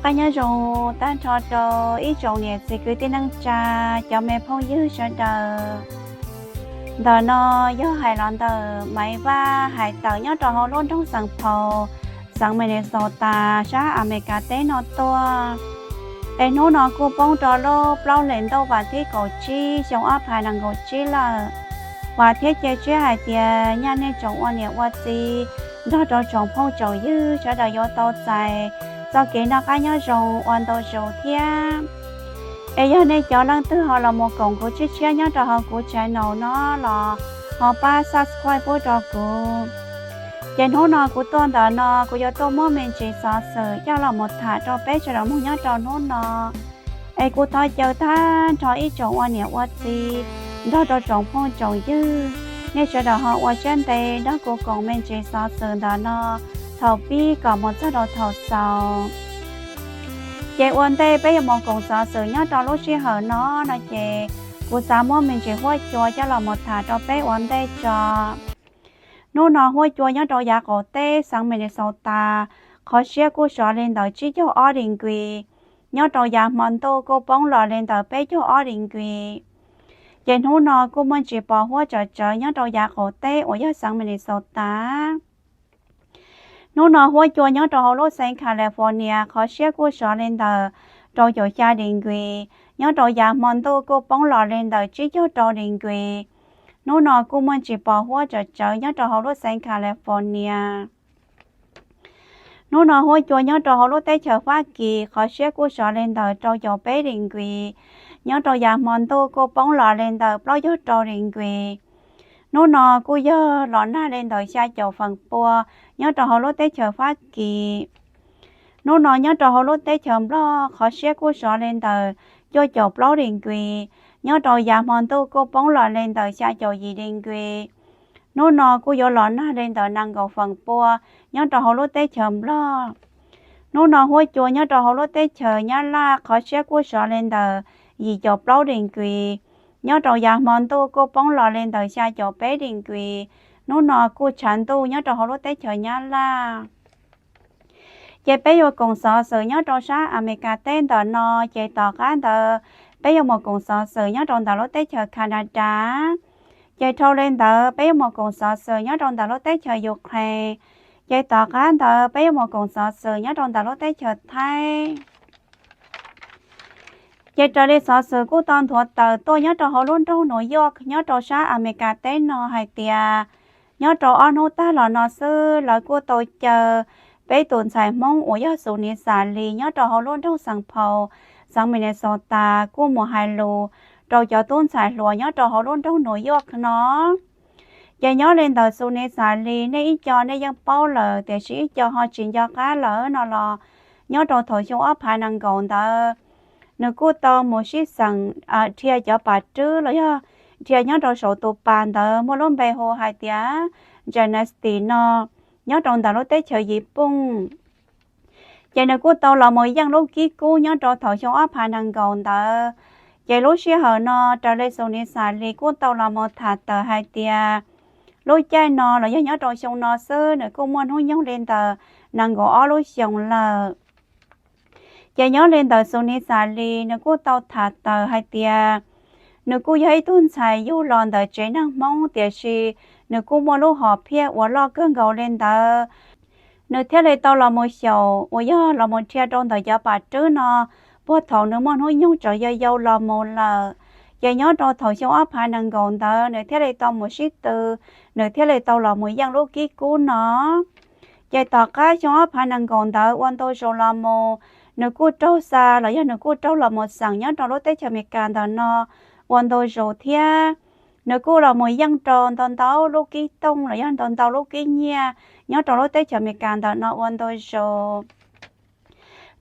Qab nyob zoo tag nrho rau ib tsoom niam txiv kwv tij neej tsa, cov me phooj ywg sawv daws. Ntawm no yog hais los ntawm Maiv Vaj hais tawm nyob rau hauv lub nroog Xeev Phaus, xeev Minnesota, sab Amelikas teb no tuaj. Es hnub no kuj poob rau lub plaub hlis ntuj vas thib kaum tsib xyoo ob phav nees nkaum tsib lawm. Vam thiab cia siab hais tias nyaj nej tsoom ua niam ua txiv nrog rau tsoom phooj tsoom ywg sawv daws yuav tau txais txoj kev noj qab nyob zoo ua ntau zaus thiab. Es yog nej cov leej twg ho los mus koom kuv tshiab tshiab nyob rau hauv kuv channel no los ho pab subscribe pub rau kuv. Ces hnub no kuv tuaj ntawm no kuv yuav tuaj muab me ntsis xov xwm coj los mus tham rau peb sawv daws mloog nyob rau hnub no. Es kuv thov caw tag nrho ib tsoom ua niam ua txiv nrog rau tsoom phooj tsoom ywg, nej sawv daws ho ua siab ntev nrog kuv koom me ntsis xov xwm ntawm no thaum pib kom mus txog rau thaum xaus. Ces ua ntej peb yuav mus koom xov xwm nyob rau lub sij hawm no no ces kuv xav muab me ntsis huab cua coj los mus tham rau peb ua ntej tso. Hnub no huab cua nyob rau yav qaum teb xeev Minnesota, qhov siab kuj sov li ntawm tsib caug ob degree. Nyob rau yav hmo ntuj kuj poob los li ntawm peb caug ob degree. Ces hnub no kuj muaj ntsis pos huab tsawv tsawv nyob rau yav qaum teb uas yog xeev Minnesota. Hnub no huab cua nyob rau hauv lub xeev California, qhov siab kuj sov li ntawm rau caum xya degree. Nyob rau yav hmo ntuj kuj poob los li ntawm tsib caug rau degree. Hnub no kuj muaj ntsis pos huab tsawv tsawv nyob rau hauv lub xeev California. Hnub no huab cua nyob rau hauv lub teb chaws Fab Kis, qhov siab kuj sov li ntawm rau caum peb degree. Nyob rau yav hmo ntuj kuj poob los li ntawm plaub caug rau degree. Hnub no kuj yog los nag li ntawm xya caum feem pua nyob rau hauv lub teb chaws Fab Kis. Hnub no nyob rau hauv lub teb chaws Nplog, qhov siab kuj sov li ntawm cuaj caum plaub degree. Nyob rau yav hmo ntuj kuj poob los li ntawm xya caum yim degree. Hnub no kuj yuav los nag li ntawm nees nkaum feem pua nyob rau hauv lub teb chaws Nplog. Hnub no huab cua nyob rau hauv lub teb chaws Nyab Laj, qhov siab kuj sov li ntawm yim caum plaub degree. Nyob rau yav hmo ntuj kuj poob los li ntawm xya caum peb degree. Hnub no kuj tshav ntuj nyob rau hauv lub teb chaws Nyab Laj. Ces peb yuav koom xov xwm nyob rau sab Amelikas teb ntawm no, ces tom qab ntawd peb yuav mus koom xov xwm nyob rau ntawm lub teb chaws Canada. Ces dhau li ntawd peb yuav mus koom xov xwm nyob rau ntawm lub teb chaws Ukraine. Ces tom qab ntawd peb yuav mus koom xov xwm nyob rau ntawm lub teb chaws Thaib. Ces raws li xov xwm kuj tau nthuav tawm tuaj nyob rau hauv lub nroog New York nyob rau sab Amelikas teb no hais tias, nyob rau ob hnub tag los no xwb lawv kuj tau caw peb tus ntxhais Hmoob uas yog Xus Nis Xas Lis nyob rau hauv lub nroog Xeev Phaus, xeev Minnesota kuj mus hais lus rau cov tub ntxhais hluas nyob rau hauv lub nroog New York no. Ces nyob li ntawm Xus Nis Xas Lis nej ib co nej yeej paub lawm tiam sis ib co ho tsis nco qab lawm no los, nyob rau thaum xyoo ob phav nees nkaum ntawd, nws kuj tau mus sib xeem dhia cov pam rwb los yog dhia nyob rau saum tus pas ntawd muaj lub npe hu hais tias Dynasty no, nyob rau ntawm lub teb chaws Yiv Pooj. Ces nws kuj tau los mus yeej lub kib kub nyob rau thaum xyoo ob phav nees nkaum ntawd. Ces lub sij hawm no raws li Xus Nis Xas Lis kuj tau los mus tham tawm hais tias, lub caij no los yog nyob rau xyoo no xwb nws kuj muaj hnub nyoog li ntawm nees nkaum ob lub xyoos lawm. Ces nyob li ntawm Xus Nis Xas Lis nws kuj tau tham tawm hais tias, nws kuj yog ib tug ntxhais yug los ntawm tsev neeg Hmoob tiam sis nws kuj muaj lub hom phiaj uas loj kawg nkaus li ntawd, nws thiaj li tau los mus xyaum uas yog los mus dhia rau ntawm cov pam rwb no puag thaum nws muaj hnub nyoog tseem yau yau los mus lawm. Ces nyob rau thaum xyoo ob phav nees nkaum ntawd nws thiaj li tau mus sib tw, nws thiaj li tau los mus yeej lub kib kub no. Ces tom qab xyoo ob phav nees nkaum ntawd ua ntu zus los mus, nws kuj raug xa los yog nws kuj raug los mus xeem nyob rau lub teb chaws Amelikas ntawm no ua ntu zus thiab. Nws kuj los mus yeej rau ntau ntau lub kib tooj los yog ntau ntau lub kib nyiaj nyob rau lub teb chaws Amelikas ntawm no ua ntu zus.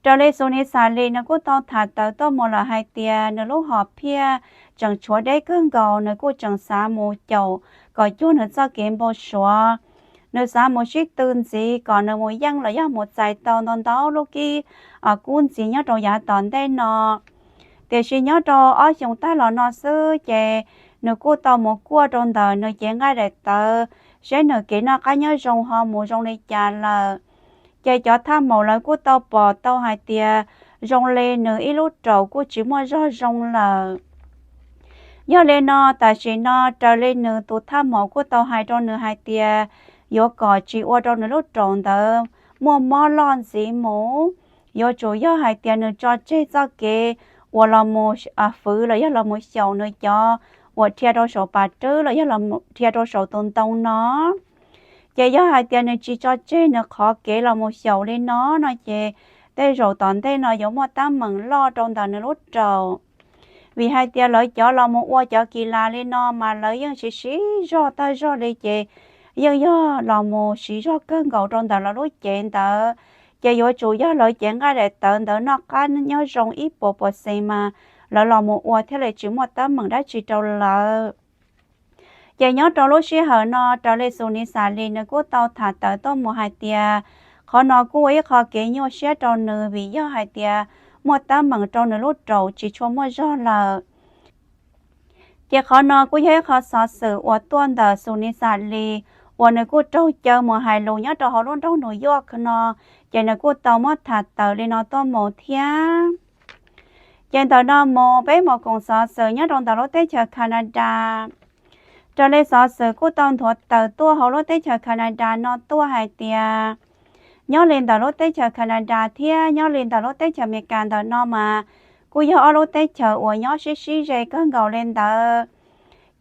Raws li Xus Nis Xas Lis nws kuj tau tham tawm tuaj mus lawm hais tias nws lub hom phiaj tseem tshuav deb kawg nkaus, nws kuj tseem xav mus caum kom cuag nws txoj kev npau suav. Nws xav mus sib tw ntxiv kom nws mus yeej los yog mus txais tau ntau ntau lub kib kub ntxiv nyob rau yav tom ntej no. Tiam sis nyob rau ob xyoos tag los no xwb ces nws kuj tau mus kuaj rau ntawm nws cev nqaij daim tawv seb nws kev noj qab nyob zoo ho mus zoo li cas lawm. Ces cov thaj maum lawv kuj tau pom tau hais tias zoo li nws ib lub raum kuj tsis muaj zog zoo lawm. Yog li no tam sim no raws li nws tus thaj maum kuj tau hais rau nws hais tias yuav kom tsis ua rau nws lub raum ntawd muaj mob loj ntxiv mus, yuav tsum yog hais tias nws tso tseg txoj kev uas los mus fwv los yog los mus xyaum nws cov uas dhia rau saum pas rwb los yog los dhia rau saum tus ntoo no. Ces yog hais tias nws tsis tso tseg nws qhov kev los mus xyaum li no no ces tej zaum tom ntej no yuav muaj teeb meem loj rau ntawm nws lub raum. Vim hais tias lawv cov los mus ua cov kis las li no mas lawv yeej siv siv zog tag zog li ces yeej yog los mus siv zog kawg nkaus rau ntawm lawv lub cev ntawd. Ces yuav tsum yog lawv cev nqaij daim tawv ntawd noj qab nyob zoo ib puas puas xees mas lawv los mus ua thiaj li tsis muaj teeb meem dab tsi rau lawv. Ces nyob rau lub sij hawm no raws li Xus Nis Xas Lis nws kuj tau tham tawm tuaj mus hais tias qhov no kuj ua ib qho kev nyuaj siab rau nws vim yog hais tias muaj teeb meem rau nws lub raum tsis tshua muaj zog lawm. Ces qhov no kuj yog ib qho xov xwm uas tuaj ntawm Xus Nis Xas Lis uas nws kuj raug caw mus hais lus nyob rau hauv lub nroog New York no, ces nws kuj tau muab tham tawm li no tuaj mus thiab. Ces ntawm no mus peb mus koom xov xwm nyob rau ntawm lub teb chaws Canada. Raws li xov xwm kuj tau nthuav tawm tuaj hauv lub teb chaws Canada no tuaj hais tias nyob li ntawm lub teb chaws Canada thiab nyob li ntawm lub teb chaws Amelikas ntawm no mas kuj yog ob lub teb chaws uas nyob sib sib ze kawg nkaus li ntawd.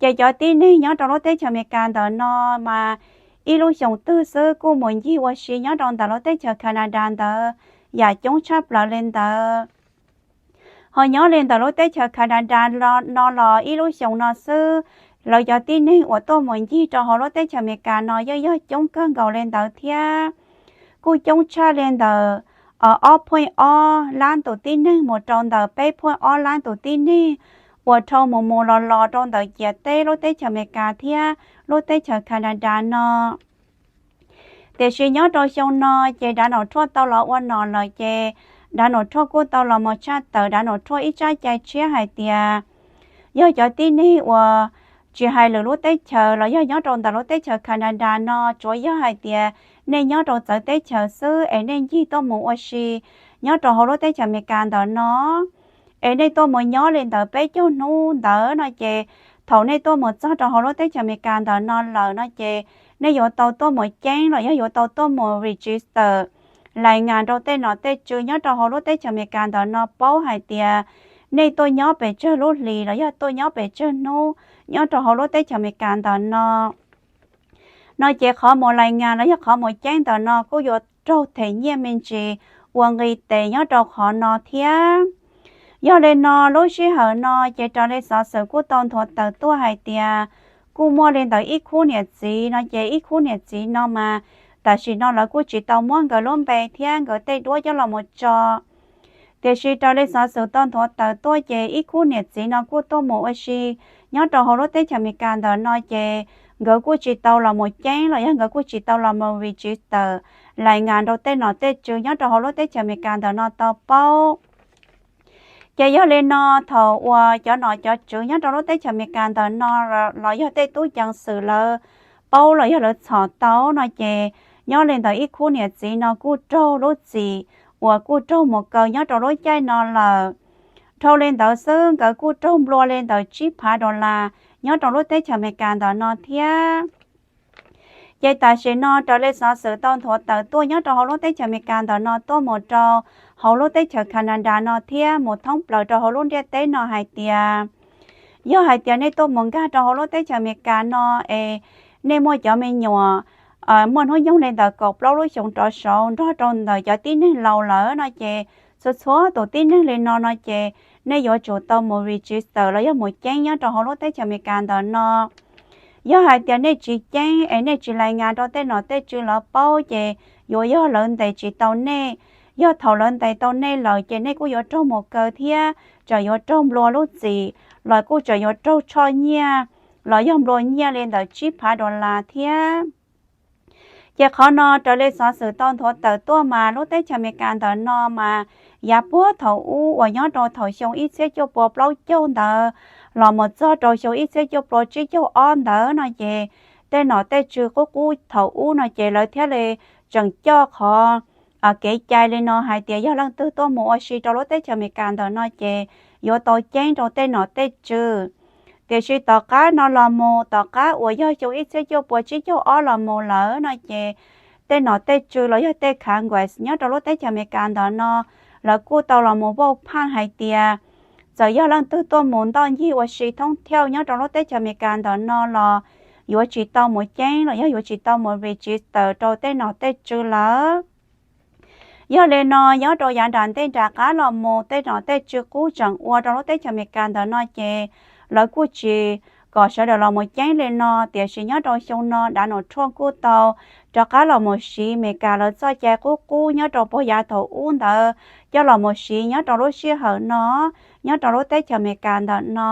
Ces cov tib neeg nyob rau lub teb chaws Amelikas ntawm no mas ib lub xyoos twg xwb kuj mus ncig ua si nyob rau ntawm lub teb chaws Canada ntawd yam coob tshaj plaws li ntawd. Ho nyob li ntawm lub teb chaws Canada no los ib lub xyoos no xwb, lawv cov tib neeg uas tuaj mus ncig rau hauv lub teb chaws Amelikas no yeej yog coob kawg nkaus li ntawd thiab. Kuj coob tshaj li ntawm ob phuj ob lab tus tib neeg mus rau ntawm peb phuj ob lab tus tib neeg uas dhau mus mus los los rau ntawm ciam teb lub teb chaws Amelikas thiab lub teb chaws Canada no. Tiam sis nyob rau xyoo no ces Donald Trump tau los ua nom lawm ces Donald Trump kuj tau los mus tshaj tawm Donald Trump ib tsab cai tshiab hais tias yog cov tib neeg uas tsis hais lwm lub teb chaws los yog nyob rau ntawm lub teb chaws Canada no, tsuav yog hais tias nej nyob rau txawv teb chaws xwb es nej ncig tuaj mus ua si nyob rau hauv lub teb chaws Amelikas ntawm no, es nej tuaj mus nyob li ntawd peb caug hnub ntawd no ces thaum nej tuaj mus txog rau hauv lub teb chaws Amelikas ntawm no lawm no ces nej yuav tau tuaj mus ceeb los yog yuav tau tuaj mus register lais ngas rau tej nom tej tswv nyob rau hauv lub teb chaws Amelikas ntawm no paub hais tias nej tuaj nyob pes tsawg lub hlis los yog tuaj nyob pes tsawg hnub nyob rau hauv lub teb chaws Amelikas ntawm no. No ces qhov mus lais ngas los yog qhov mus ceeb ntawm no kuj yuav raug them nyiaj me ntsis ua nqi tes nyob rau qhov no thiab. Yog li no lub sij hawm no ces raws li xov xwm kuj tau nthuav tawm tuaj hais tias kuj muaj li ntawd ib khub niam txiv no ces ib khub niam txiv no mas tam sim no lawv kuj tsis tau muab nkawd lub npe thiab nkawd tej duab coj los mus tso. Tiam sis raws li xov xwm tau nthuav tawm tuaj ces ib khub niam txiv no kuj tuaj mus ua si nyob rau hauv lub teb chaws Amelikas ntawm no ces nkawd kuj tsis tau los mus ceeb los yog nkawd kuj tsis tau los mus register lais ngas rau tej nom tej tswv nyob rau hauv lub teb chaws Amelikas ntawm no tau paub. Ces yog li no thaum uas cov nom cov tswv nyob rau lub teb chaws Amelikas ntawm no los yog tej tub ceev xwm lawv paub los yog lawv txhom tau no ces nyob li ntawd ib khub niam txiv no kuj raug lub txim uas kuj raug mus kaw nyob rau lub caij no lawm. Dhau li ntawd xwb nkawd kuj raug nplua li ntawd tsib phav dollar nyob rau lub teb chaws Amelikas ntawm no thiab. Ces tam sim no raws li xov xwm tau nthuav tawm tuaj nyob rau hauv lub teb chaws Amelikas ntawm no tuaj mus rau hauv lub teb chaws Canada no thiab mus thoob plaws rau hauv lub ntiaj teb no hais tias yog hais tias nej tuaj mus nkag rau hauv lub teb chaws Amelikas no es nej muaj cov me nyuam muaj hnub nyoog li ntawm kaum plaub lub xyoos rov saud nrog rau ntawm cov tib neeg laus lawm no ces txhua txhua tus tib neeg li no no ces nej yuav tsum tau mus register los yog mus ceeb nyob rau hauv lub teb chaws Amelikas ntawm no. Yog hais tias nej tsis ceeb es nej tsis lais ngas rau tej nom tej tswv lawv paub ces yuav yog lawv ntes tsis tau nej. Yog thaum lawv ntes tau nej lawm ces nej kuj yuav raug mus kaw thiab tseem yuav raug nplua lub txim los kuj tseem yuav raug tshoj nyiaj los yog nplua nyiaj li ntawm tsib phav dollar thiab. Ces qhov no raws li xov xwm tau nthuav tawm tuaj mas lub teb chaws Amelikas ntawm no mas yav puag thaum ub uas nyob rau thaum xyoo ib txhiab cuaj pua plaub caug ntawd los mus txog rau xyoo ib txhiab cuaj pua tsib caug ob ntawd no ces tej nom tej tswv qub qub thaum ub no ces lawv thiaj li tseem coj qhov kev cai li no hais tias yog leej twg tuaj mus ua si rau lub teb chaws Amelikas ntawm no ces yuav tau ceeb rau tej nom tej tswv. Tiam sis tom qab no los mus, tom qab uas yog xyoo ib txhiab cuaj puas tsib caug ob los mus lawm no ces tej nom tej tswv los yog tej Congress nyob rau lub teb chaws Amelikas ntawm no, lawv kuj tau los mus vote pass hais tias txawm yog leej twg tuaj mus ntoj ncig ua si thoob thiauj nyob rau lub teb chaws Amelikas ntawm no los yuav tsis tau mus ceeb los yog yuav tsis tau mus register rau tej nom tej tswv lawm. Yog li no, nyob rau yav nram ntej nram qab los mus tej nom tej tswv qub tseem ua rau lub teb chaws Amelikas ntawm no ces lawv kuj tsis kom sawv daws los mus ceeb li no, tiam sis nyob rau xyoo no Donald Trump kuj tau rov qab los mus siv Amelikas lawv txoj cai qub qub nyob rau puag yav thaum ub ntawd coj los mus siv nyob rau lub sij hawm no nyob rau lub teb chaws Amelikas ntawm no.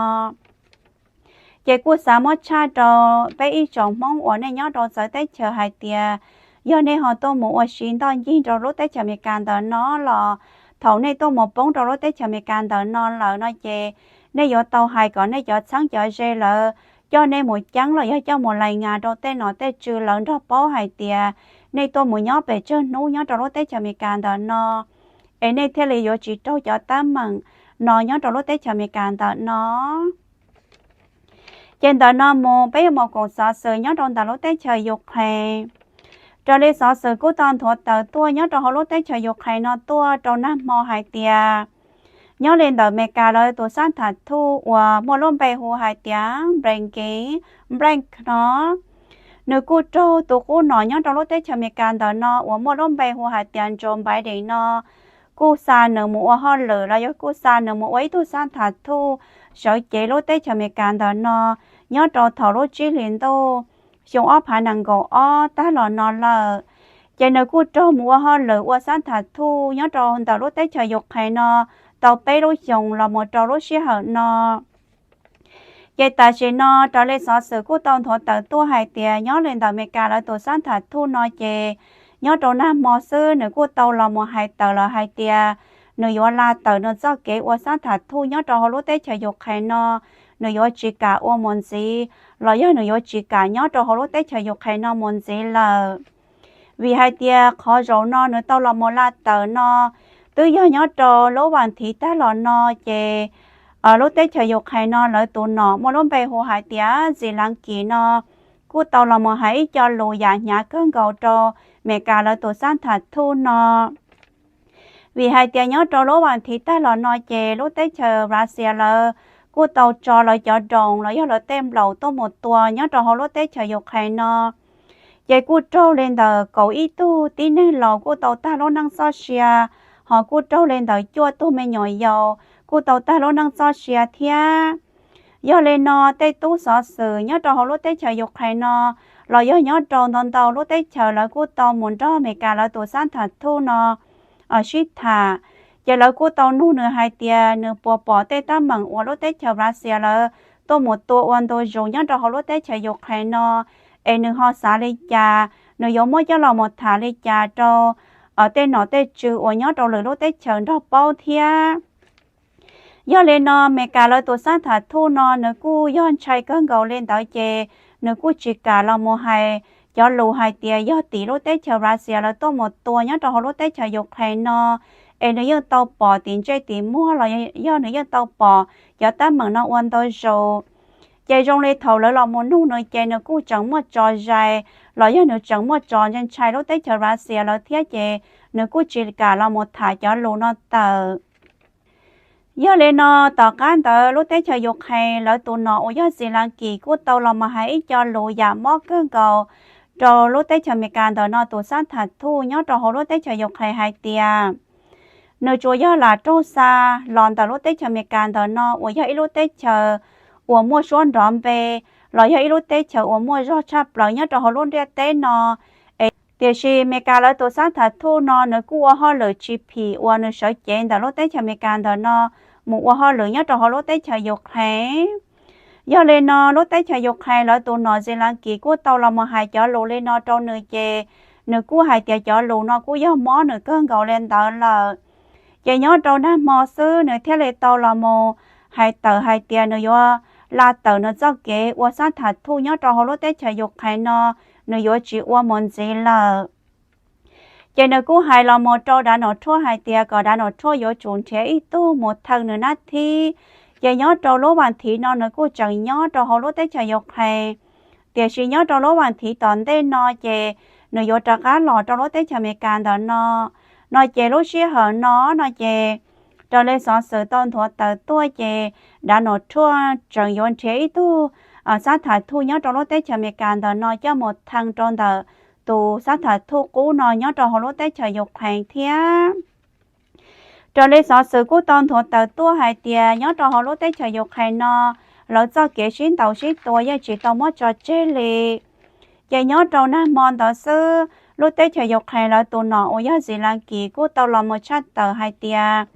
Ces kuj xav muab tshaj rau peb ib tsoom Hmoob uas nej nyob rau txawv teb chaws hais tias yog nej ho tuaj mus ua si ntoj ncig rau lub teb chaws Amelikas ntawm no los thaum nej tuaj mus poob rau lub teb chaws Amelikas ntawm no lawm no ces nej yuav tau hais kom nej cov txheeb cov ze lawv coj nej mus ceeb los yog coj mus lais ngas rau tej nom tej tswv lawv nrog paub hais tias nej tuaj mus nyob pes tsawg hnub nyob rau lub teb chaws Amelikas ntawm no es nej thiaj li yuav tsis raug cov teeb meem no nyob rau lub teb chaws Amelikas ntawm no. Ces ntawm no mus peb yuav mus koom xov xwm nyob rau ntawm lub teb chaws Ukraine. Raws li xov xwm kuj tau nthuav tawm tuaj nyob rau hauv lub teb chaws Ukraine no tuaj rau nag hmo hais tias nyob li ntawm Amelikas lawv tus xab tham thuj uas muaj lub npe hu hais tias Blinken, Blinken no, nws kuj raug tus qub nom nyob rau lub teb chaws Amelikas ntawm no uas muaj lub npe hu hais tias Joe Biden no kuj xa nws mus ua hauj lwm los yog kuj xa nws mus ua ib tug xab tham thuj sawv cev lub teb chaws Amelikas ntawm no nyob rau thaum lub tsib hlis ntuj xyoo ob phav nees nkaum ob tag los no lawm. Ces nws kuj raug mus ua hauj lwm ua xab tham thuj nyob rau ntawm lub teb chaws Ukraine no tau peb lub xyoos los mus rau lub sij hawm no. Ces tam sim no raws li xov xwm kuj tau nthuav tawm tuaj hais tias nyob li ntawm Amelikas lawv tus xab tham thuj no ces nyob rau nag hmo xwb nws kuj tau los mus hais tawm lawm hais tias nws yuav la tawm nws txoj kev ua xab tham thuj nyob rau hauv lub teb chaws Ukraine no, nws yuav tsis kam ua mus ntxiv los yog nws yuav tsis kam nyob rau hauv lub teb chaws Ukraine no mus ntxiv lawm. Vim hais tias qhov zaum no nws tau los mus la tawm no twb yog nyob rau lub vas thiv tag los no ces lub teb chaws Ukraine no lawv tus nom muaj lub npe hu hais tias Zelensky no kuj tau los mus hais ib co lus yam hnyav kawg nkaus rau Amelikas lawv tus xab tham thuj no. Vim hais tias nyob rau lub vas thiv tag los no ces lub teb chaws Russia lawv kuj tau tso lawv cov drone los yog lawv tej nplaum tuaj mus tua nyob rau hauv lub teb chaws Ukraine no. Ces kuj raug li ntawm kaum ib tug tib neeg laus kuj tau tag lub neej txoj sia, ho kuj raug li ntawm cuaj tug me nyuam yaus kuj tau tag lub neej txoj sia thiab. Yog li no tej tub xov xwm nyob rau hauv lub teb chaws Ukraine no los yog nyob rau ntau ntau lub teb chaws lawv kuj tau mus nrog Amelikas lawv tus xab tham thuj no sib tham. Ces lawv kuj tau nug nws hais tias nws puas pom tej teeb meem uas lub teb chaws Russia lawv tuaj mus tua ua ntu zus nyob rau hauv lub teb chaws Ukraine no es nws ho xav li cas, nws yuav muab coj los mus tham li cas rau tej nom tej tswv uas nyob rau lwm lub teb chaws nrog paub thiab. Yog li no Amelikas lawv tus xab tham thuj no nws kuj yog ntshai kawg nkaus li ntawd ces nws kuj tsis kam los mus hais cov lus hais tias yog tim lub teb chaws Russia lawv tuaj mus tua nyob rau hauv lub teb chaws Ukraine no, es nws yeej tau pom tim ntsej tim muag los yog nws yeej tau pom cov teeb meem no ua ntau zaus. Ces zoo li thaum lawv los mus nug nws ces nws kuj tseem muaj tso zais los yog nws tseem muaj tso ntshai ntshai lub teb chaws Russia lawv thiab ces nws kuj tsis kam los mus tham cov lus no tawm. Yog li no tom qab ntawd lub teb chaws Ukraine lawv tus nom uas yog Zelensky kuj tau los mus hais ib co lus yam mob kawg nkaus rau lub teb chaws Amelikas ntawm no tus xab tham thuj nyob rau hauv lub teb chaws Ukraine hais tias nws tsuas yog lam raug xa los ntawm lub teb chaws Amelikas ntawm no uas yog ib lub teb chaws uas muaj suab nrov npe los yog ib lub teb chaws uas muaj zog tshaj plaws nyob rau hauv lub ntiaj teb no. Tiam sis Amelikas lawv tus xab tham thuj no nws kuj ua hauj lwm tsis phim uas nws sawv cev ntawm lub teb chaws Amelikas ntawm no mus ua hauj lwm nyob rau hauv lub teb chaws Ukraine. Yog li no lub teb chaws Ukraine lawv tus nom Zelensky kuj tau los mus hais cov lus li no rau nws ces nws kuj hais tias cov lus no kuj yog mob nws kawg nkaus li ntawd lawm. Ces nyob rau nag hmo xwb nws thiaj li tau los mus hais tawm hais tias nws yuav la tawm nws txoj kev ua xab tham thuj nyob rau hauv lub teb chaws Ukraine no, nws yuav tsis ua mus ntxiv lawm. Ces nws kuj hais los mus rau Dav Nom Thuaj hais tias kom Dav Nom Thuaj yuav tsum nrhiav ib tug mus theej nws nab thib. Ces nyob rau lub vas thiv no nws kuj tseem nyob rau hauv lub teb chaws Ukraine, tiam sis nyob rau lub vas thiv tom ntej no ces nws yuav rov qab los rau lub teb chaws Amelikas ntawm no. No ces lub sij hawm no no ces raws li xov xwm tau nthuav tawm tuaj ces Dav Nom Thuaj tseem yuav nrhiav ib tug xab tham thuj nyob rau lub teb chaws Amelikas ntawm no coj mus theej rau ntawm tus xab tham thuj qub no nyob rau hauv lub teb chaws Ukraine thiab. Raws li xov xwm kuj tau nthuav tawm tuaj hais tias nyob rau hauv lub teb chaws Ukraine no, lawv txoj kev sib ntaus sib tua yeej tsis tau muab tso tseg li. Ces nyob rau nag hmo ntawd xwb, lub teb chaws Ukraine lawv tus nom uas yog Zelensky kuj tau los mus tshaj tawm hais tias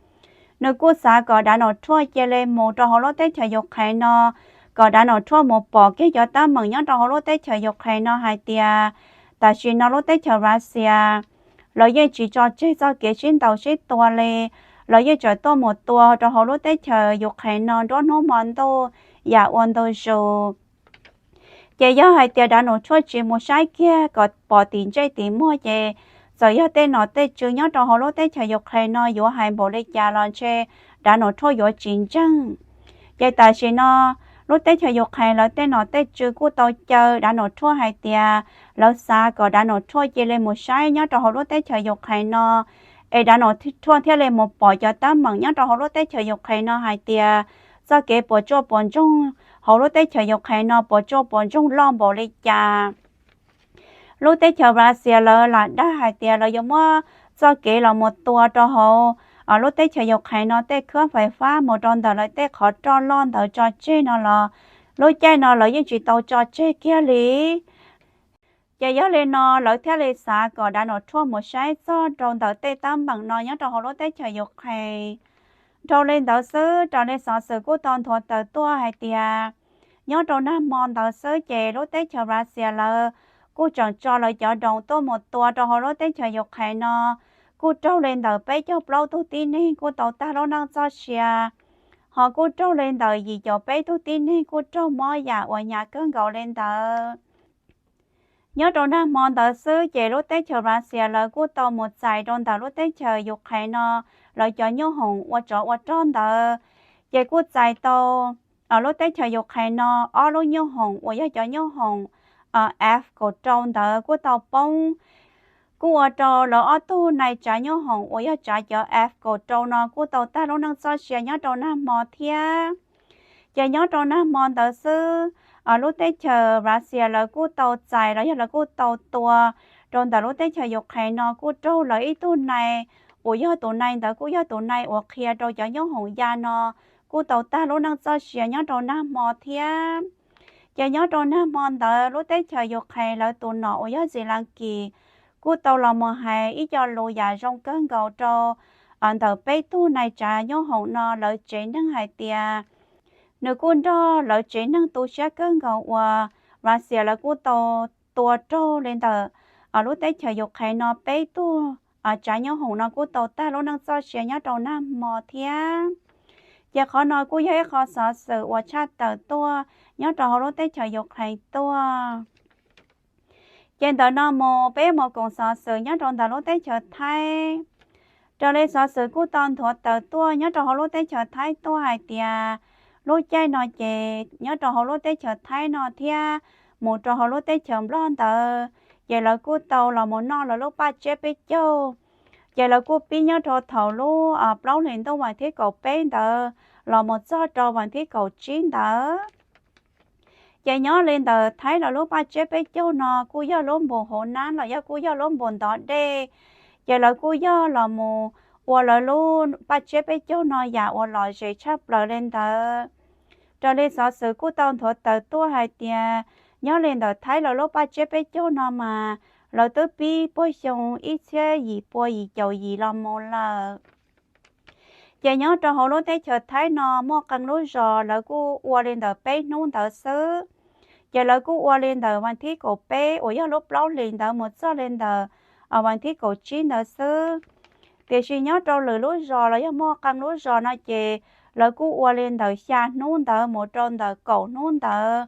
nws kuj xav kom Dav Nom Thuaj cia li mus rau hauv lub teb chaws Ukraine no, kom Dav Nom Thuaj mus pom kiag cov teeb meem nyob rau hauv lub teb chaws Ukraine no hais tias tam sim no lub teb chaws Russia lawv yeej tsis tso tseg txoj kev sib ntaus sib tua li. Lawv yeej tseem tuaj mus tua rau hauv lub teb chaws Ukraine no nruab hnub hmo ntuj yam ua ntu zus. Ces yog hais tias Dav Nom Thuaj tsis mus saib kiag kom pom tim ntsej tim muag ces txawm yog tej nom tej tswv nyob rau hauv lub teb chaws Ukraine no yuav hais npaum li cas los ntshe Dav Nom Thuaj yuav tsis ntseeg. Ces tam sim no lub teb chaws Ukraine lawv tej nom tej tswv kuj tau caw Dav Nom Thuaj hais tias lawv xav kom Dav Nom Thuaj cia li mus saib nyob rau hauv lub teb chaws Ukraine no, es Dav Nom Thuaj thiaj li mus pom cov teeb meem nyob rau hauv lub teb chaws Ukraine no hais tias txoj kev puas tsuaj puas ntsoog hauv lub teb chaws Ukraine no puas tsuaj puas ntsoog loj npaum li cas. Lub teb chaws Russia lawv lam dag hais tias lawv yuav muab txoj kev los mus tua rau hauv lub teb chaws Ukraine no tej khab fais fab mus rau ntawm lawv tej qhov roj loj ntawd tso tseg no los lub caij no lawv yeej tsis tau tso tseg kiag li. Ces yog li no lawv thiaj li xav kom Dav Nom Thuaj mus saib txog rau ntawm tej teeb meem no nyob rau hauv lub teb chaws Ukraine. Dhau li ntawd xwb, raws li xov xwm kuj tau nthuav tawm tuaj hais tias nyob rau nag hmo ntawd xwb ces lub teb chaws Russia lawv kuj tseem tso lawv cov drone tuaj mus tua rau hauv lub teb chaws Ukraine no kuj raug li ntawm peb caug plaub tug tib neeg kuj tau tag lub neej txoj sia, ho kuj raug li ntawm yim caum peb tug tib neeg kuj raug mob yam uas hnyav kawg nkaus li ntawd. Nyob rau nag hmo ntawd xwb ces lub teb chaws Russia lawv kuj tau mus txais rau ntawm lub teb chaws Ukraine no lawv cov nyoob hoom ua tsov ua rog ntawd, ces kuj txais tau lub teb chaws Ukraine no ob lub nyoob hoom uas yog cov nyoob hoom F kaum rau ntawd kuj tau poob. Kuj ua rau lawv ob tug nai tsav nyoob hoom uas yog tsav cov F kaum rau no kuj tau tag lub neej txoj sia nyob rau nag hmo thiab. Ces nyob rau nag hmo ntawd xwb, lub teb chaws Russia lawv kuj tau txais los yog lawv kuj tau tua rau ntawm lub teb chaws Ukraine no kuj raug lawv ib tug nai, uas yog tus nai ntawd kuj yog tus nai uas qhia rau cov nyoob hoom ya no kuj tau tag lub neej txoj sia nyob rau nag hmo thiab. Ces nyob rau nag hmo ntawd lub teb chaws Ukraine lawv tus nom uas yog Zelensky kuj tau los mus hais ib co lus yam zoo kawg nkaus rau ntawm peb tug nai tsav nyoob hoom no lawv tsev neeg hais tias nws kuj nrog lawv tsev neeg tu siab kawg nkaus uas Russia lawv kuj tau tua raug li ntawm lub teb chaws Ukraine no peb tug tsav nyoob hoom no kuj tau tag lub neej txoj sia nyob rau nag hmo thiab. Ces qhov no kuj yog ib qho xov xwm uas tshaj tawm tuaj nyob rau hauv lub teb chaws Ukraine tuaj. Ces ntawm no mus peb mus koom xov xwm nyob rau ntawm lub teb chaws Thaib. Raws li xov xwm kuj tau nthuav tawm tuaj nyob rau hauv lub teb chaws Thaib tuaj hais tias lub caij no ces nyob rau hauv lub teb chaws Thaib no thiab mus rau hauv lub teb chaws Nplog ntawd, ces lawv kuj tau los mus noj lawv lub paj tsiab peb caug. Ces lawv kuj pib nyob rau thaum lub plaub hlis ntuj vas thib kaum peb ntawd los mus txog rau vas thib kaum tsib ntawd. Ces nyob li ntawm Thaib lawv lub paj tsiab peb caug no kuj yog lub npus hauv nab los yog kuj yog lub npus ntov dej. Ces lawv kuj yog los mus ua lawv lub paj tsiab peb caug no yam uas lom zem tshaj plaws li ntawd. Raws li xov xwm kuj tau nthuav tawm tuaj hais tias nyob li ntawm Thaib lawv lub paj tsiab peb caug no mas lawv twb pib puag xyoo ib txhiab yim pua yim caum yim los mus lawm. Ces nyob rau hauv lub teb chaws Thaib no muaj qee lub zos lawv kuj ua li ntawm peb hnub ntawd xwb. Ces lawv kuj ua li ntawm vas thib kaum peb uas yog lub plaub hlis ntawd mus txog li ntawm vas thib kaum tsib ntawd xwb. Tiam sis nyob rau lwm lub zos los yog muaj qee lub zos no ces lawv kuj ua li ntawm xya hnub ntawd mus rau ntawm kaum hnub ntawd.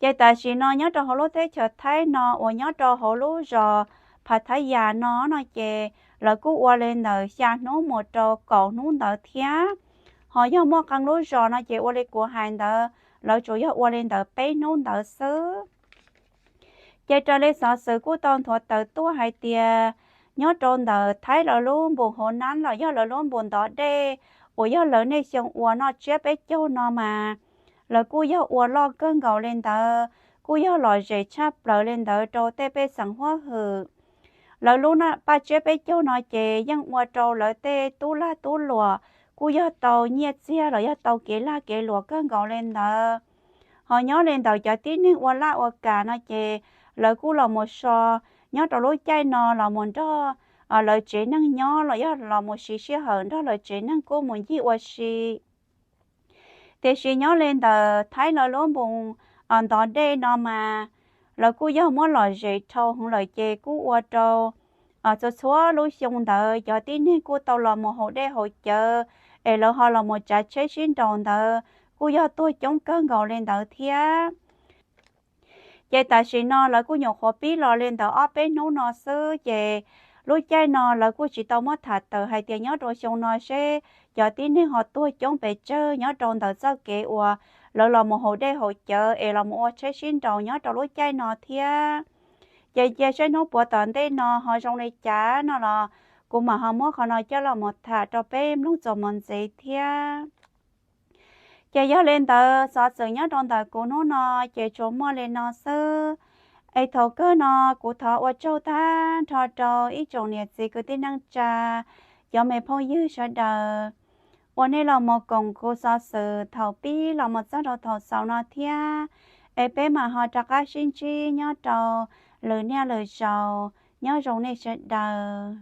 Ces tam sim no nyob rau hauv lub teb chaws Thaib no uas nyob rau hauv lub zos Pattaya no no ces lawv kuj ua li ntawm xya hnub mus rau kaum hnub ntawd thiab. Ho yog muaj qee lub zos no ces ua li kuv hais ntawd lawv tsuas yog ua li ntawm peb hnub ntawd xwb. Ces raws li xov xwm kuj tau nthuav tawm tuaj hais tias nyob rau ntawm Thaib lawv lub npus hauv nab los yog lawv lub npus ntov dej uas yog lawv nej xyoo uas noj tsiab peb caug no mas lawv kuj yog ua loj kawg nkaus li ntawd, kuj yog lom zem tshaj plaws li ntawd rau tej pej xeem huab hwm. Lawv lub paj tsiab peb caug no ces yeej ua rau lawv tej tub lag tub luam kuj yog tau nyiaj txiag los yog tau kev lag kev luam kawg nkaus li ntawd. Ho nyob li ntawm cov tib neeg ua laj ua kam no ces lawv kuj los mus so nyob rau lub caij no los mus nrog lawv tsev neeg nyob los yog los mus siv sij hawm nrog lawv tsev neeg kuj mus ncig ua si. Tiam sis nyob li ntawm Thaib lawv lub npus ntov dej no mas lawv kuj yog muab lom zem dhau heev lawm ces kuj ua rau txhua txhua lub xyoo ntawd cov tib neeg kuj tau los mus haus dej haus cawv es lawv ho los mus tsav tsheb sib nraus ntawd kuj yog tuag coob kawg nkaus li ntawd thiab. Ces tam sim no lawv kuj nyuam qhuav pib los li ntawm ob peb hnub no xwb ces lub caij no lawv kuj tsis tau muab tham tawm hais tias nyob rau xyoo no seb cov tib neeg ho tuag coob pes tsawg nyob rau ntawm txoj kev uas lawv los mus haus dej haus cawv es los mus ua tsheb sib nraus nyob rau lub caij no thiab. Ces cia saib hnub puav tom ntej no ho zoo li cas no los kuv mam ho muab qhov no coj los mus tham rau peb mloog txuas mus ntxiv thiab. Ces yog li ntawd xov xwm nyob rau ntawm kuv hnub no ces tsuas muaj li no xwb. Es thaum kawg no kuv thov ua tsaug tag nrho rau ib tsoom niam txiv kwv tij neej tsa, cov me phooj ywg sawv daws uas nej los mus koom kuv xov xwm thaum pib los mus txog rau thaum xaus no thiab. Es peb mam ho rov qab sib ntsib nyob rau lwm niaj lwm zaus. Nyob zoo nej sawv daws.